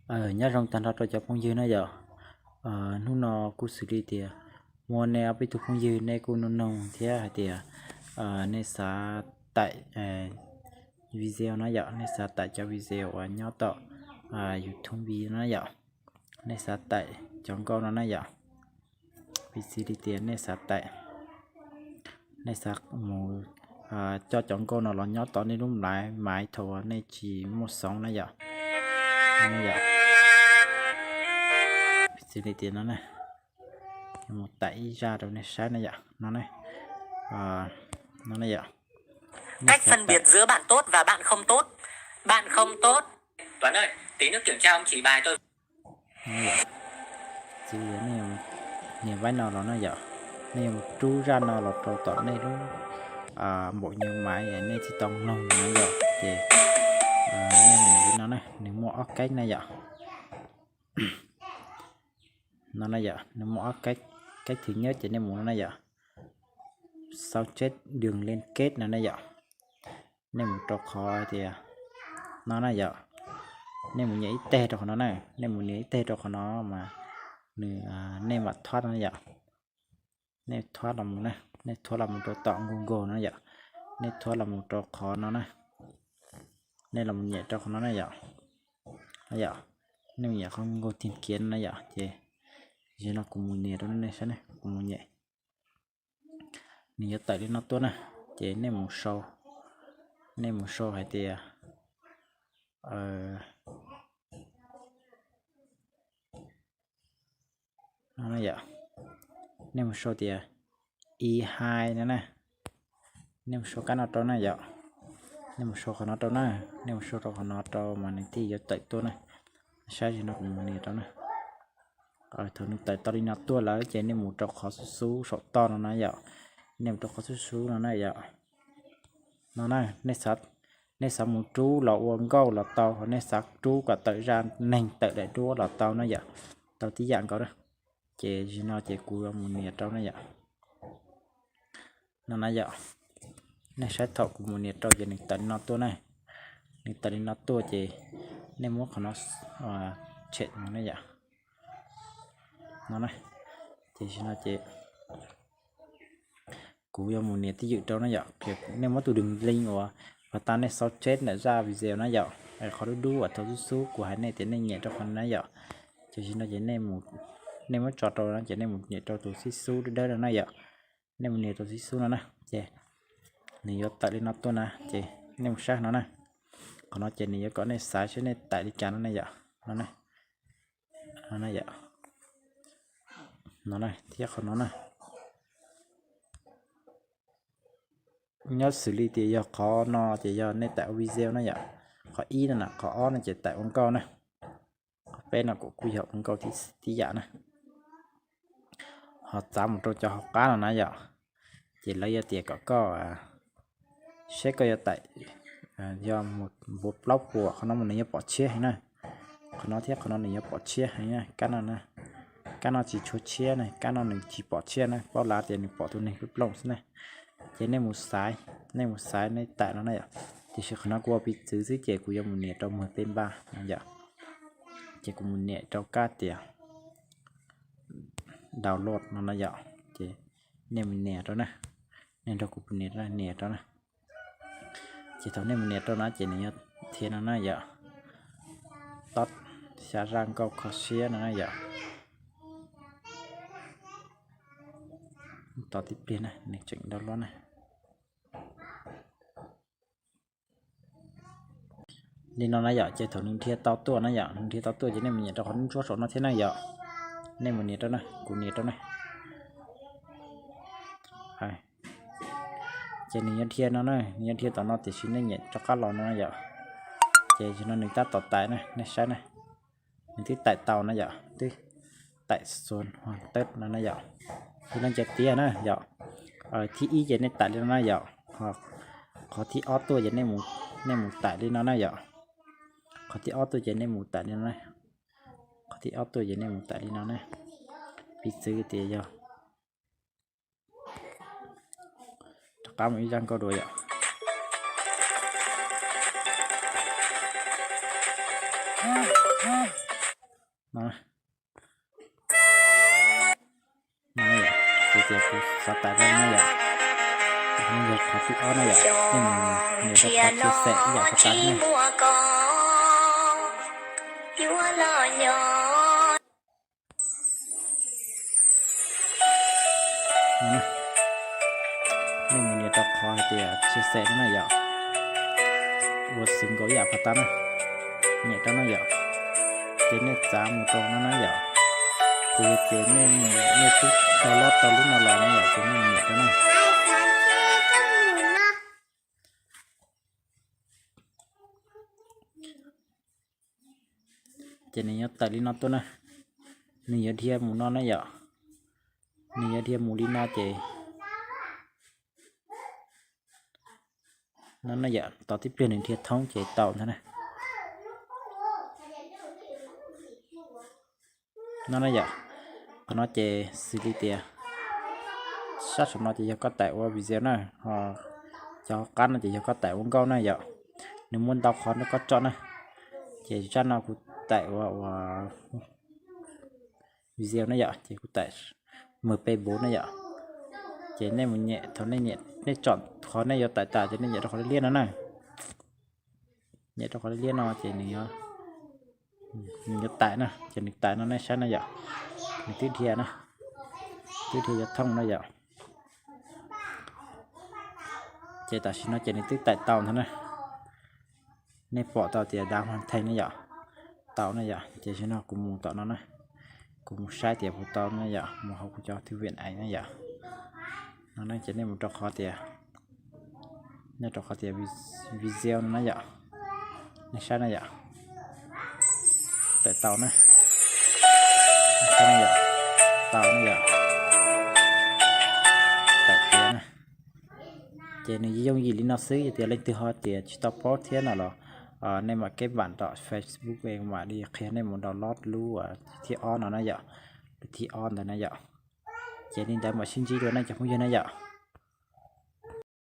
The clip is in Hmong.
Nyob zoo tag nrho rau cov phooj ywg na yom. Hnub no kuj xws li tias muaj nej ob peb tug phooj ywg nej kuj nug nug thiab hais tias nej xav taim video na yom, nej xav taim cov video uas nyob tom YouTube no na yom, nej xav taim cov nkauj no na yom. Piv txwv li tias nej xav taim, nej xav mus coj cov nkauj no los nyob tom nej lub maiv, maiv thaum uas nej tsis muaj xoov na yom. Piv txwv li tias no, mus taim ib zaj rau nej saib na yom, no, no na yom. Cách phân biệt giữa bạn tốt và bạn không tốt. Bạn không tốt. Tuấn ơi, tí nước kiểm tra ông chỉ bài tôi. Txwv yog nej nias vaib no los na yom, nej yuav mus rub zaj no los rau tom nej lub npaum nyuag maiv nej tsis tau mloog no yom, ces nej mus li no na, nws muaj ob keb na yom. No na yom, nws muaj ob keb, keb thwv nyob ces nej mus no na yom, sau cheb đường liên kết no na yom. Nej mus rau qhov tias no na yom, nej mus nias ib teg rau qhov no na, nej mus nias ib teg rau qhov no mas nws, nej mam thob no na yom. Nej thob los mus na, nej thob los mus rau tom Google no yom, nej thob los mus rau qhov no na, nej los mus nyem rau qhov no na yom. Yom, nej mus nyem qhov Google tìm kiếm no na yom, ces zaum no kuv mus nias rau nej saib ne, kuv mus nyem. Nws yuav tawm li no tuaj na, ces nej mus sau, nej mus sau hais tias, no yom, nej mus sau tias i hai no na, nej mus sau kab no rau na yom, nej mus sau qhov no rau na, nej mus sau rau qhov no rau mas nws thiaj yuav tawm tuaj na. Saib zaum no kuv mus nias rau na. Thaum nws tawm tau li no tuaj lawm ces nej mus rau qhov xub xub saum toj no na yom, nej mus rau qhov xub xub no na yom. No na, nej xav mus rub los ua nkauj los tau, nej xav rub kom tawm zaj neeg tawm daim duab los tau na yom, tau tib yam nkaus na. Ces zaum no ces kuv yuav mus nias rau na yom. No na yom, nej saib thaum kuv mus nias rau ces nws tawm li no tuaj na, nws tawm li no tuaj ces nej muab qhov no tshem mus na yom. No na, ces zaum no ces kuv yuav mus nias twj ywm rau na yom, nej muab tus đường link uas pas tas nej sau cheb ntawm zaj video na yom, qhov dub dub uas thaum xub xub kuv hais nej tias nej nyem rau qhov na yom. Ces zaum no ces nej muab tso rau no ces nej mus nyem rau tus xib xub dawb dawb no na yom. Nej mus nias rau xib xub no na, ces nws yuav tawm li no tuaj na, ces nej mus saib no na. Qhov no ces nws yuav kom nej xaiv seb nej taim li cas no na yom. No na, no na yom, no na thiab qhov no na. Nyob xws li tias yog qhov no ces yog nej taim ua video na yom, qhov ib no na, qhov ob no ces taim ua nkauj na, qhov peb no kuj yog ua nkauj tib yam na. Ho txav mus rau cov hauv qab no na yom, ces lawv yuav tias kom koj seb koj yuav taim, yog mus npuav plaub puas, qhov no mas nws yuav pom tshiab heev na. Qhov no thiab qhov no nws yuav pom tshiab heev na, kab no, kab no tsis tshua tshiab na, kab no nws tsis pom tshiab na, paub lawm tias nws pom tus neeg plooj plooj xwb na. Ces nej mus xaiv, nej mus xaiv nej taim no na yom. Tiam sis qhov no kuv ua piv txwv xwb ces kuv yuav mus nias rau mws peb npaj no yom. Ces kuv mus nias rau kab tias download no na yom, ces nej mus nias rau na, nej nrog kuv nias rau, nias rau na. Ces thaum nej mus nias rau no ces nws yuav thiab no na yom, top xya zaj nkauj kho siab no na yom. Tos tib pliag na, nws tseem download na. Li no na yom, ces thaum nws dhia tau tuaj na yom, nws dhia tau tuaj ces nej mus nias rau qhov ntsuab saum no thiab na yom. Nej mus nias rau na, kuv nias rau na. Ces nws yuav dhia no na, nws yuav dhia tom no tiam sis nej nyem rov qab los no na yom. Ces zaum no nws tab tom taim na, nej saib na. Nws twb taim tau na yom, twb taim xua tawb no na yom. Ces no ces tiav na yom. Thib ib ces nej taim li no na yom. Qhov thib ob tuaj ces nej mus taim li no na yom. Qhov thib ob tuaj ces nej mus taim li no na. Qhov thib ob tuaj ces nej mus taim li no na. Piv txwv tias yog rov qab mus ib zaj nkauj dua yom. No, no yom, ces tias kuv xav tawm rau no yom. Yog qhov thib ob no yom, nej mus nias rau qhov chia sẻ ib yam qhov tas na. Nej mus nias rau qhov hais tias chia sẻ no na yom, ua xwv nkaus ib yam qhov tas na, nias rau no yom. Ces nej txav mus rau no na yom. Ces yog tias nej, nej twb download tau lub no los no yom, ces nej mus nias rau na. Ces nws yuav tawm li no tuaj na, nws yuav dhia mus no na yom, nws yuav dhia mus li no ces no na yom, tos tib pliag nws dhia thoob ces tau ntag na. No na yom, qhov no ces xws li tias sab saum no ces yog koj tải ua video na, ho cov hauv qab no ces yog koj tải ua nkauj na yom. Nws muaj ntau qhov rau koj chọn na, ces zaj no kuv tải ua, ua video na yom, ces kuv tải mười P bốn na yom. Ces nej mus nyem, thaum nej nyem, nej chọn qhov nej yuav tải tas ces nej nyem rau qhov liab liab no na. Nyem rau qhov liab liab no ces nws yuav, nws yuav tải na, ces nws tải no nej saib na yom, nws twb dhia na, twb dhia yuav thooj na yom. Ces tam sim no ces nws twb tải tau ntag na. Nej pom tau tias đã hoàn thành na yom, tau na yom. Ces zaum no kuv mus tom no na, kuv mus saib tias puas tau na yom, mus hauv kuv cov thư viện ảnh na yom. No na ces nej mus rau qhov tias, nej rau qhov tias vi-, video no na yom, nej saib na yom, tải tau na, tau na yom, tải tiav na. Ces nws yooj yim li no xwb, yog tias leej twg ho tias tsis tau paub thiab no los, nej mam kết bạn tom Facebook, mam li qhia nej mus download lub thib ob no na yom, lub thib ob ntawd na yom. Ces li ntawd mam sib ntsib dua nej cov phooj ywg na yom.